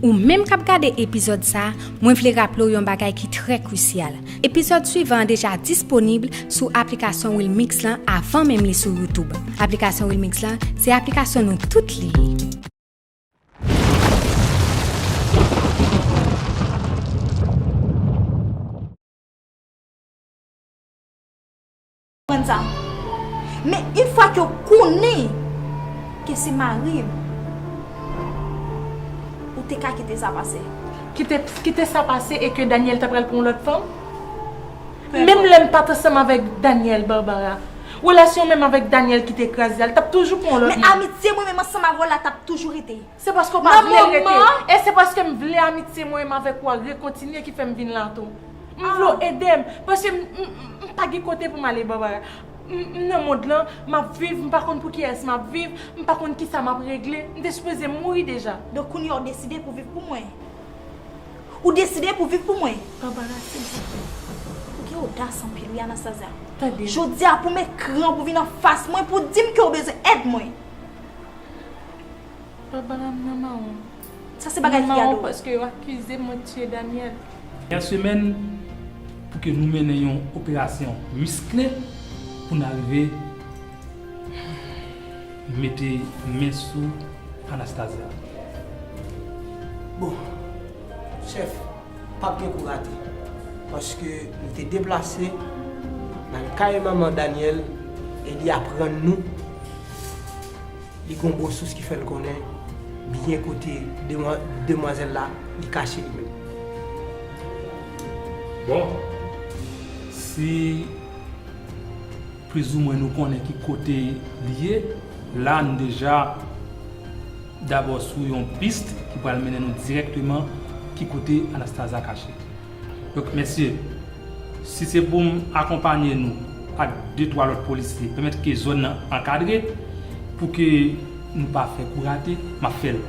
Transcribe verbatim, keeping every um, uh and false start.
Ou menm k ap gade epizòd sa a, mwen vle raple w yon bagay ki trè krisyal. Epizòd swivan an deja disponib sou aplikasyon Wilmix lan avan menm li sou YouTube. Aplikasyon Wilmix lan, se aplikasyon nou tout li ye. Konprann sa. Men yon fwa ke w konnen ke se mari m, ou te ka kite sa pase. Kite, kite sa pase e ke Daniel ta pral pran yon lòt fanm? Menm lè m pa t ansanm avèk Daniel, Barbara, relasyon menm avèk Daniel ki te kraze a, l t ap toujou pran yon lòt moun. Men amitye mwen menm ansanm avè w la t ap toujou rete. Se paske w pa vle l rete. E se paske m vle amitye mwen menm avèk ou a rekontinye ki fè m vin la tou. M vle w ede m. Paske m, m, m, m pa gen kote pou m ale, Barbara. M, m nan mond lan, m ap viv, m pa konn pou kiyès m ap viv, m pa konn kisa m ap regle. M te sipoze mouri deja. Donk kounye a w deside pou viv pou mwen? Ou deside pou viv pou mwen? Barbara, silvouplè. Ou gen odas anpil, wi, Anastasia. Tande. Jodi a, pou m ekran, pou vin anfas mwen, pou di m ke w bezwen èd mwen. Barbara, m nan mawon. Sa se bagay ki gado. Paske yo akize m mwen tiye Daniel. Dènye semèn, pou ke nou mennen yon operasyon miskle pou n arive mete men sou Anastasia. Bon, chèf, p ap gen kou rate. Paske nou te deplase, n al kay manman Daniel, e li aprann nou li gen yon bon sous ki fè l konnen byen kote demwa-, demwazèl la li kache li menm. Bon, si plizoumwen nou konnen ki kote li ye, la n deja dabò sou yon pis ki pral mennen nou dirèkteman ki kote Anastasia kache. Donk, mesye, si se pou m akonpanye nou ak de twa lòt polisye, pèmèt ke zòn nan ankadre, pou ke nou pa fè kou rate, m ap fè l.